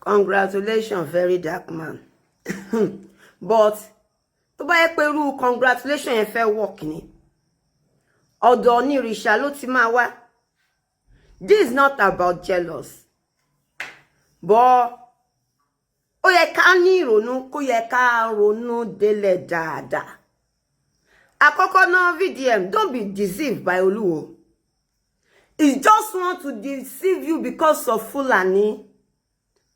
Congratulations, Very Dark Man. But tó bá yẹ pé irú congratulation yẹn fẹ́ work ni, ọ̀dọ̀ onírìṣà ló ti máa wá. This is not about jealous, but ó yẹ ká ní ìrònú, kó yẹ ká ronú délẹ̀ dáadáa. Àkọ́kọ́ náà, VDM, don't be deceived by Olúwo. He just want to deceive you because of Fulani.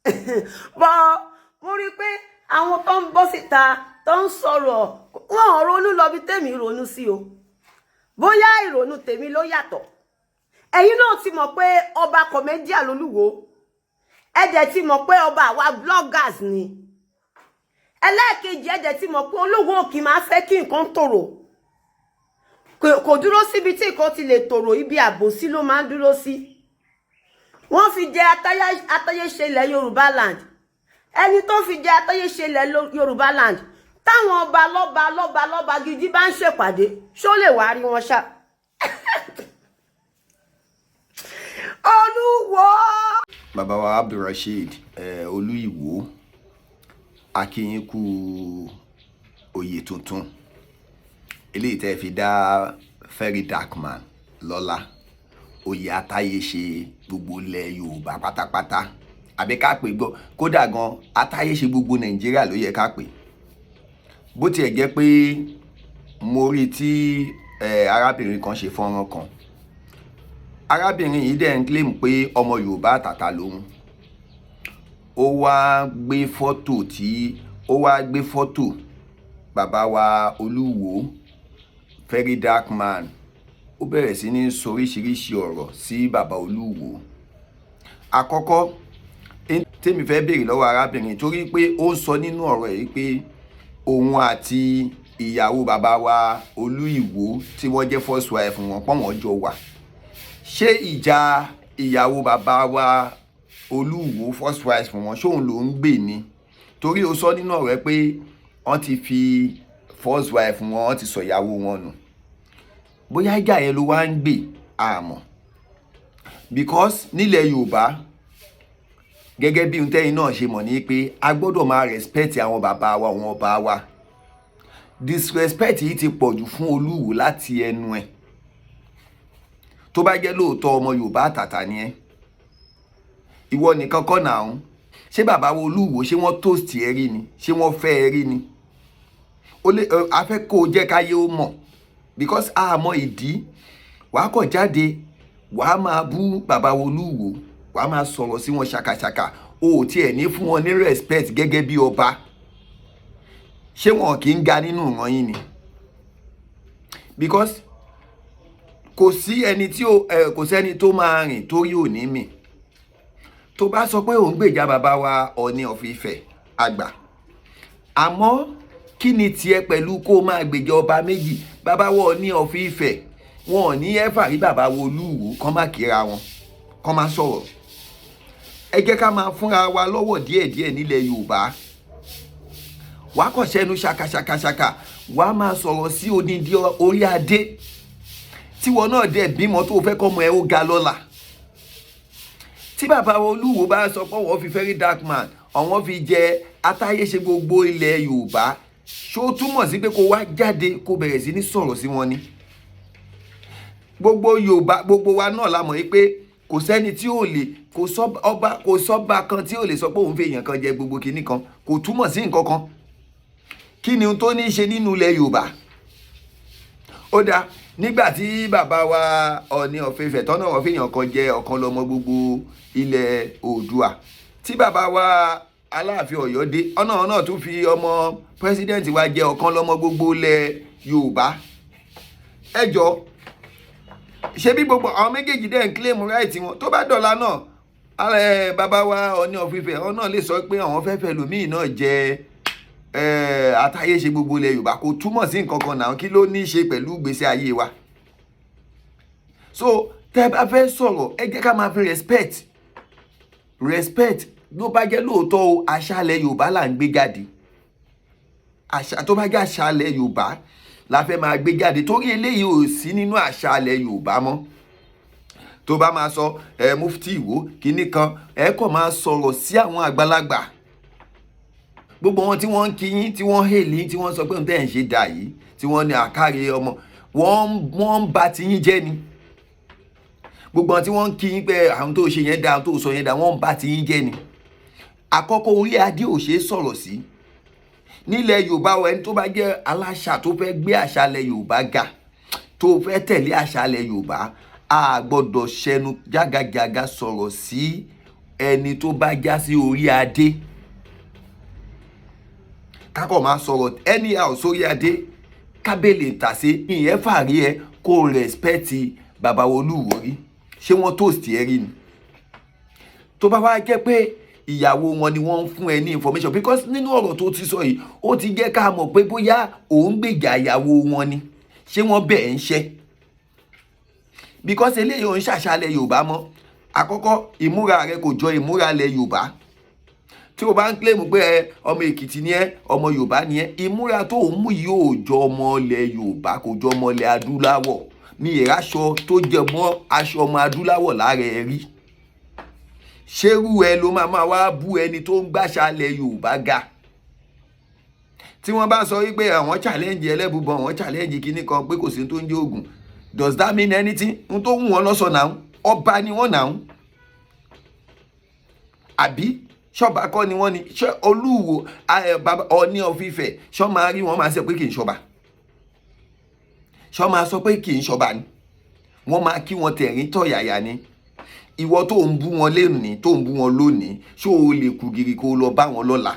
But mo rí i pé àwọn tó ń bọ́ síta tó ń sọ̀rọ̀, wọn ò ronú lọ bí tèmi ronú sí o. Bóyá ìrònú tèmi ló yàtọ̀. Ẹ̀yin náà ti mọ̀ pé ọba comedian lolúwo. Ẹ dẹ̀ ti mọ̀ pé ọba àwa bloggers ni. Ẹlẹ́ẹ̀kejì, ẹ dẹ̀ ti mọ̀ pé Olúwo kì í máa fẹ́ kí nǹkan tòrò. Kò dúró síbi tí nǹkan ti lè tòrò, ibi àbòsí ló máa ń dúró sí. Wọ́n fi jẹ atáyéṣe ilẹ̀ Yorùbá land. Ẹni tó fi jẹ atáyéṣe ilẹ̀ Yorùbá land, táwọn ọba lọ́ba lọ́ba lọ́ba gidi bá ń ṣèpàdé, ṣó lè wá rí wọn ṣá? Olúwo. Bàbá wa Abdulrasheed Olú Ìwó, a kí yín kú oyè tuntun eléyìí tẹ́ fi dá Very Dark Man lọ́lá, oyè atáyéṣe gbogbo ilẹ̀ Yorùbá pátápátá, àbí ká pè gbọ́ kódà gan atáyéṣe gbogbo Nàìjíríà ló yẹ ká pè. Bó tiẹ̀ jẹ́ pé mo rí tí arábìnrin kan ṣe fọ́nrán kan, arábìnrin yìí dẹ̀ ń claim pé ọmọ Yorùbá àtàtà lòun. Ó wá gbé fọ́tò bàbá wa Olúwo, Very Dark Man. Ó bẹ̀rẹ̀ sí ní sọ oríṣiríṣi ọ̀rọ̀ sí bàbá Olúwo. Àkọ́kọ́ tèmi fẹ́ béèrè lọ́wọ́ arábìnrin, torí pé ó ń sọ nínú ọ̀rọ̀ yìí pé òun àti ìyàwó bàbá wa Olú Ìwó tí wọ́n jẹ́ first wife wọn pọ́n, wọ́n jọ wà. Ṣé ìjà ìyàwó bàbá wa Olúwo, first wife wọn, ṣóun ló ń gbè ni? Torí ó sọ nínú ọ̀rọ̀ ẹ pé wọ́n ti fi first wife wọn, wọ́n ti sọ ìyàwó wọn nù. Bóyá ìjà yẹn ló wá ń gbè, àmọ́ because nílẹ̀ Yorùbá, gẹ́gẹ́ bí ohun tẹ́yin náà ṣe mọ̀ ní pé a gbọ́dọ̀ máa respect àwọn bàbá wa, àwọn ọba wa. Disrespect yìí ti pọ̀jù fún Olúwo láti ẹnu ẹ̀. Tó bá jẹ́ lóòótọ́ ọmọ Yorùbá àtàtà ni ẹ́, ìwọ nìkan kọ́ náà ń ṣé bàbá wo Olúwo, ṣé wọ́n toast ẹ rí ni? Ṣé wọ́n fẹ́ ẹ rí ni? Ó lè a fẹ́ kó o jẹ́ káyé ó mọ̀, because a mọ ìdí wàá kọ̀ jáde, wàá máa bú bàbá wo Olúwo, wàá máa sọ̀rọ̀ sí wọn ṣàkàṣàkà. O ò tiẹ̀ ní fún wọn ní respect gẹ́gẹ́ bí ọba. Ṣé wọn kì í ga nínú ìran yín ni? Because kò sí ẹni tí ó ẹ kò sẹ́ni tó máa rìn torí òní mì. Tó bá sọ pé òun gbèjà bàbá wa Ọọ̀ni of Ifẹ̀ àgbà, àmọ́ kí ni tiẹ̀ pẹ̀lú kó máa gbèjà ọba méjì? Bàbá wa Ọọ̀ni of Ifẹ̀, wọn ò ní ẹ́fà rí bàbá wa Olúwo kán má kíra wọn, kán má sọ̀rọ̀. Ẹ jẹ́ ká máa fúnra wa lọ́wọ́ díẹ̀díẹ̀ nílẹ̀ Yorùbá. Wàá kàn sẹ́nu ṣakaṣakaṣaka, wàá máa sọ̀rọ̀ sí odindi orí adé, tíwọ náà dẹ̀ bímọ tó fẹ́ kọ́mọ ẹ ó ga lọ́la. Tí bàbá Olúwo bá sọ pé wọ́n fi Very Dark Man, àwọn fi jẹ atáyéṣe gbogbo ilẹ̀ Yorùbá, ṣó túmọ̀ sí pé kó wá jáde kó bẹ̀rẹ̀ sí ní sọ̀rọ̀ sí wọn ni? Gbogbo Yorùbá, gbogbo wa náà la mọ̀ yìí pé kò sẹ́ni tí ò lè, kò sọ́ba, kò sọ́ba kan tí ò lè sọ pé òun fi èèyàn kan jẹ gbogbo kinní kan. Kò túmọ̀ sí nǹkan kan. Kí ni ohun tó ní í ṣe nínú ilẹ̀ Yorùbá? Ó dáa, nígbà tí bàbá wa Ọọ̀ni of Ifẹ̀ tọ́nà wọ́n fi èèyàn kan jẹ ọ̀kan lọ́mọ gbogbo ilẹ̀ Oòduà, tí bàbá wa Aláàfin Ọ̀yọ́ dé, ọ̀nà náà tún fi ọmọ president wa jẹ ọ̀kan lọ́mọ gbogbo ilẹ̀ Yorùbá. Ẹ jọ, ṣé bí gbogbo àwọn méjèèjì dẹ̀ ń claim right wọn, tó bá dọ̀la náà, bàbá wa Ọọ̀ni of Ifẹ̀ ọ̀nà lè sọ pé àwọn fẹ́ fẹ́ lòmíì náà jẹ àtayé ṣe gbogbo ilẹ̀ Yorùbá. Kò túmọ̀ sí nǹkan kan náà. Kí ló ní í ṣe pẹ̀lú ìgbésí ayé wa? So tẹ́ bá fẹ́ sọ̀rọ̀, ẹ jẹ́ ká máa fi respect respect. Ló bá jẹ́ lóòótọ́ o, àṣàlẹ̀ Yorùbá là ń gbé jáde. Àṣà tó bá jẹ́ àṣàlẹ̀ Yorùbá la fẹ́ máa gbé jáde, torí eléyìí ò sí nínú àṣàlẹ̀ Yorùbá mọ́. Tó bá máa sọ ẹ mufti Ìwó kinní kan, ẹ kàn máa sọ̀rọ̀ sí àwọn àgbàlagbà, gbogbo wọn tí wọ́n ń kí yín, tí wọ́n hail yín, tí wọ́n sọ pé ohun tẹ́ ẹ̀ ń ṣe dà yìí, tí wọ́n ní àkáre ọmọ wọ́n ń ba tiyín jẹ́ ni. Gbogbo wọn tí wọ́n ń kí yín pé àwọn tó ṣe yẹn dá, àwọn tó sọ yẹn dá, wọ́n ń ba tiyín jẹ́ ni. Àkọ́kọ́, orí adé ò ṣeé sọ̀rọ̀ sí nílẹ̀ Yorùbá o. Ẹni tó bá jẹ́ aláṣà, tó fẹ́ gbé àṣà ilẹ̀ Yorùbá ga, tó fẹ́ tẹ̀lé àṣà ilẹ̀ Yorùbá, a gbọ́dọ̀ ṣẹnu jágajàga sọ̀rọ̀ sí ẹni tó bá já sí orí adé. Kákọ̀ máa sọ̀rọ̀ anyhow sórí adé kábèlè tàsé ìyẹn fàárí ẹ kó respect bàbá Olúwo rí. Ṣé wọ́n toast ẹ rí ni? Tó bá wá jẹ́ pé ìyàwó wọn ni wọ́n ń fún ẹ ní information, because nínú ọ̀rọ̀ tó ti sọ yìí, ó ti jẹ́ ká mọ̀ pé bóyá òun gbèjà ìyàwó wọn ni. Ṣé wọ́n bẹ̀ ń ṣẹ́? Because eléyìí ò ń ṣàṣàlẹ̀ Yorùbá mọ́. Àkọ́kọ́, ìmúra rẹ kò jọ ìmúra ilẹ̀ Yorùbá. Tí o bá ń claim pé ẹ ọmọ Èkìtì ni ẹ, ọmọ Yorùbá ni ẹ, ìmúra tó ń mú yìí ò jọ ọmọ ilẹ̀ Yorùbá, kò jọ ọmọ ilẹ̀ adúláwọ̀. Mi ìráṣọ tó jẹ mọ́ aṣọ ọmọ adúláwọ̀ lára ẹ rí. Ṣerú ẹ ló máa wá bú ẹni tó ń gbàṣà ilẹ̀ Yorùbá ga? Tí wọ́n bá sọ wípé àwọn challenge ẹlẹ́bùbọn, àwọn challenge kinní kan, pé kò sí tó ń jẹ́ ògùn, does that mean anything? N tó wù wọ́n lọ́sọ̀ náà, ọba ni wọ́n náà, àbí ṣọba kọ́ ni wọ́n ni? Ṣé Olúwo, Ọọ̀ni of Ifẹ̀, ṣọ́ máa rí wọn máa sọ pé kì í ṣọba? Ṣọ́ máa sọ pé kì í ṣọba ni? Wọ́n máa kí wọn tẹ̀rín tọ̀yàyà ni. Ìwọ tó ń bú wọn lónìí, tó ń bú wọn lónìí, ṣó o lè kú gírí kó o lọ bá wọn lọ́la?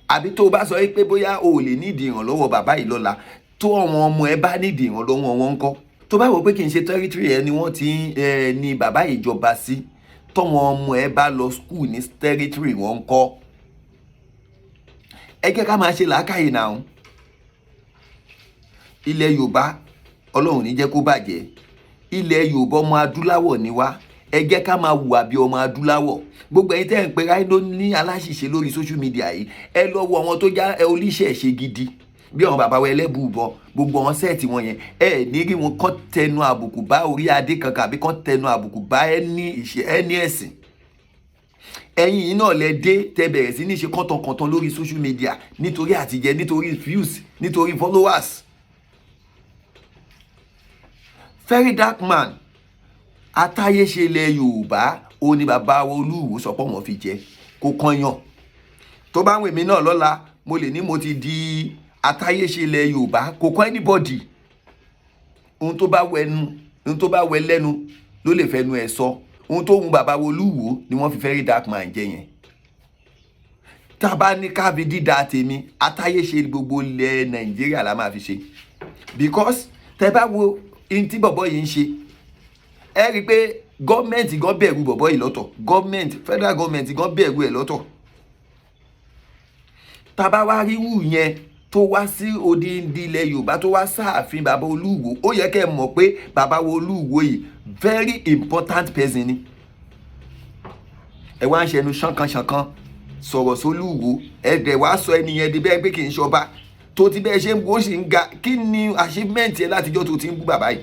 Àbí tó o bá sọ pé bóyá o ò lè nídìí ìrànlọ́wọ́ bàbá yìí lọ́la, tó àwọn ọmọ ẹ bá nídìí ìrànlọ́wọ́ wọn ńkọ́? Tó bá wò pé kì í ṣe territory ẹ ni wọ́n ti ẹ ní bàbá ìjọba sí, tọ́wọn ọmọ ẹ bá lọ school ní territory wọn ńkọ́? Ẹ jẹ́ ká máa ṣe làákàyè náà. Ilẹ̀ Yorùbá, Ọlọ́run ní jẹ́ kó bàjẹ́. Ilẹ̀ Yorùbá, ọmọ adúláwọ̀ ni wá. Ẹ jẹ́ ká máa hùwà bí ọmọ adúláwọ̀. Gbogbo ẹ̀yin tẹ́ ń pe ráìdó ní aláṣìṣe lórí social media yìí, ẹ lọ wo àwọn tó já oníṣẹ̀ṣe gidi bí àwọn bàbá wa ẹlẹ́bùbọ, gbogbo àwọn set wọn yẹn, ẹ ní rí wọn kọ́ tẹnu àbùkù bá orí adé kankan àbí kọ́ tẹnu àbùkù bá ẹni ìṣe ẹni ẹ̀sìn. Ẹ̀yin yìí náà lẹ dé tẹ bẹ̀rẹ̀ sí ní ṣe kọ́ńtànkọ́ńtàn lórí social media nítorí àtijẹ, nítorí views, nítorí followers. Very Dark Man, atáyéṣe ilẹ̀ Yorùbá, ó ní bàbá Olúwo sọ pé wọ́n fi jẹ kó kànyàn. Tó bá wèmí náà lọ́la, mo lè ní mo ti di atáyéṣe ilẹ̀ Yorùbá, kò kọ́ anybody. Ohun tó bá wẹnu, ohun tó bá wẹ lẹ́nu ló lè fẹnu ẹ̀ sọ. Ohun tó wù bàbá Olúwo ni wọ́n fi Very Dark Man jẹ yẹn. Tá a bá ní ká fi dídá tèmi, atáyéṣe gbogbo ilẹ̀ Nàìjíríà la máa fi ṣe, because tẹ bá wo ihun tí bọ̀bọ̀ yìí ń ṣe, ẹ rí i pé gọ́ọ̀mẹ̀ntì gan bẹ̀rù bọ̀bọ̀ yìí lọ́tọ̀. Gọ́ọ̀mẹ̀ntì, federal government gan bẹ̀rù ẹ̀ lọ́tọ̀. Tá a bá wá rí wù yẹn tó wá sí odindi ilẹ̀ Yorùbá, tó wá sáàfin bàbá Olúwo, ó yẹ kẹ́ ẹ mọ̀ pé bàbá Olúwo yìí, very important person ni. Ẹ wá ń ṣẹnu ṣánkanṣankan sọ̀rọ̀ sólúwo, ẹ dẹ̀ wá sọ ẹni yẹn di bẹ́ẹ̀ pé kì í ṣọba. Tó ti bẹ́ẹ̀ ṣe ń bó sì ń ga, kí ni achievement ẹ látijọ́ tó ti ń bú bàbá yìí?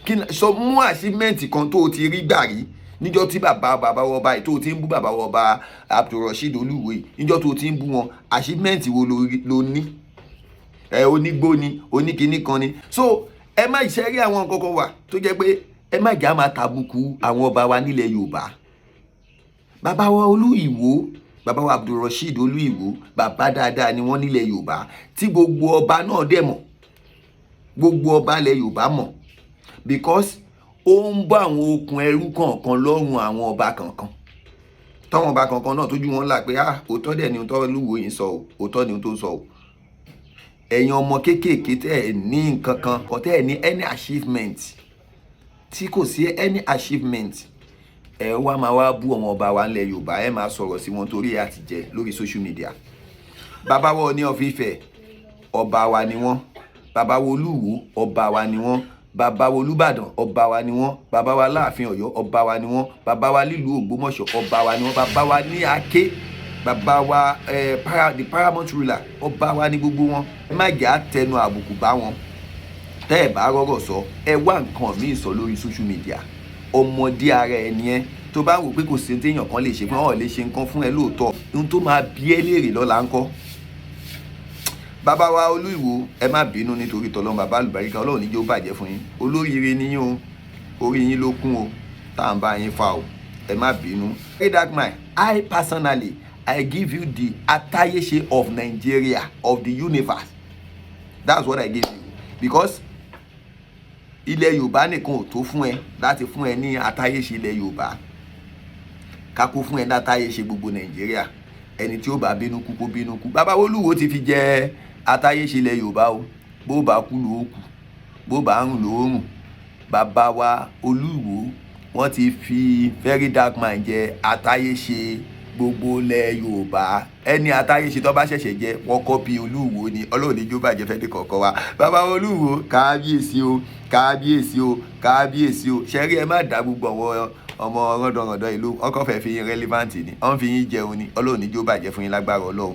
Kí ni sọ mú achievement kan tó ti rí gbà rí níjọ́ tí bàbá ọba yìí tó ti ń bú, bàbá ọba Abdulrasheed Olúwo yìí, níjọ́ tó ti ń bú wọn, achievement wo ló ní? Ẹ onígbó ni, oníkinní kan ni. So ẹ má ṣe rí àwọn nǹkan kan wà tó jẹ́ pé ẹ má jà máa tàbùkù àwọn ọba wa nílẹ̀ Yorùbá. Bàbá wa Olú Ìwó, bàbá wa Abdulrasheed Olú Ìwó, bàbá dáadáa ni wọ́n nílẹ̀ Yorùbá, tí gbogbo ọba náà dẹ̀ mọ̀, gbogbo ọba ilẹ̀ Yorùbá mọ̀, because ó ń bọ́ àwọn okùn ẹrú kọ̀ọ̀kan lọ́rùn àwọn ọba kọ̀ọ̀kan, táwọn ọba kọ̀ọ̀kan náà tójú wọn là pé, ah, òótọ́ dẹ̀ ni ohun tó Olúwo yìí sọ o, òótọ́ ni ohun tó sọ o. Ẹ̀yin ọmọ kéékèèké tẹ́ ẹ̀ ní nǹkan kan kan, tẹ́ ẹ̀ ní any achievement, tí kò sí any achievement, ẹ wá máa wá bú àwọn ọba wa ńlẹ̀ Yorùbá, ẹ máa sọ̀rọ̀ sí wọn torí àtijẹ lórí social media. Bàbá wa Ọọ̀ni of Ifẹ̀, ọba wa ni wọ́n. Bàbá wa Olúwo, ọba wa ni wọ́n. Bàbá wa Olúbàdàn, ọba wa ni wọ́n. Bàbá wa Láàfin Ọ̀yọ́, ọba wa ni wọ́n. Bàbá wa nílùú Ògbómọ̀ṣọ́, ọba wa ni wọ́n. Bàbá wa ní Aké, bàbá wa the paramount ruler, ọba wa ní gbogbo wọn. Ẹ má jà tẹnu àbùkù bá wọn. Tẹ́ ẹ bá rọ́rọ̀ sọ, ẹ wá nǹkan míì sọ lórí social media. Ọmọdé ara ẹ nìyẹn. Tó bá wò pé kò sí téèyàn kan lè ṣe fún ọ, lè ṣe nǹkan fún ẹ lóòótọ́, ohun tó máa bí ẹ léèrè lọ́la ńkọ́? Bàbá wa Olúwo, ẹ má bínú nítorí tọlọ́run. Bàbá àlùbáríkà, Ọlọ́run níjó bàjẹ́ fún yín. Olóríire níyìn o, orí yín ló kún o, tá à ń bá yín fa o, ẹ má bínú. Very Dark Man, I personally, I give you the Atayese of Nigeria, of the universe. That's what I give you, because ilẹ̀ Yorùbá nìkan ò tó fún ẹ láti fún ẹ ní Atayese ilẹ̀ Yorùbá, kákó fún ẹ ní Atayese gbogbo Nàìjíríà. Ẹni tí ó bá bínú kú, kó bínú kú. Bàbá Olúwo ti fi jẹ Atayese ilẹ̀ Yorùbá o. Bó bá kú ló kú, bó bá rùn ló rùn. Bàbá wa Olúwo, wọ́n ti fi Very Dark Man jẹ Atayese gbogbo ilẹ̀ Yorùbá. Ẹni Atayese tó bá ṣẹ̀ṣẹ̀ jẹ, wọ́n copy Olúwo ni. Ọlọ́run ní jó bàjẹ́ fẹ́ ní kọ̀ọ̀kan wa. Bàbá Olúwo, kábíyèsí o, kábíyèsí o, kábíyèsí o. Ṣẹ́rí, ẹ má dá gbogbo àwọn ọmọ rọ́ndọ̀rọ̀dọ̀ ìlú ọkọ̀ fẹ́ fi yín relevant ni, wọ́n fi yín jẹun ni. Ọlọ́run ní jó bàjẹ́ fún yín lágbára Ọlọ́run.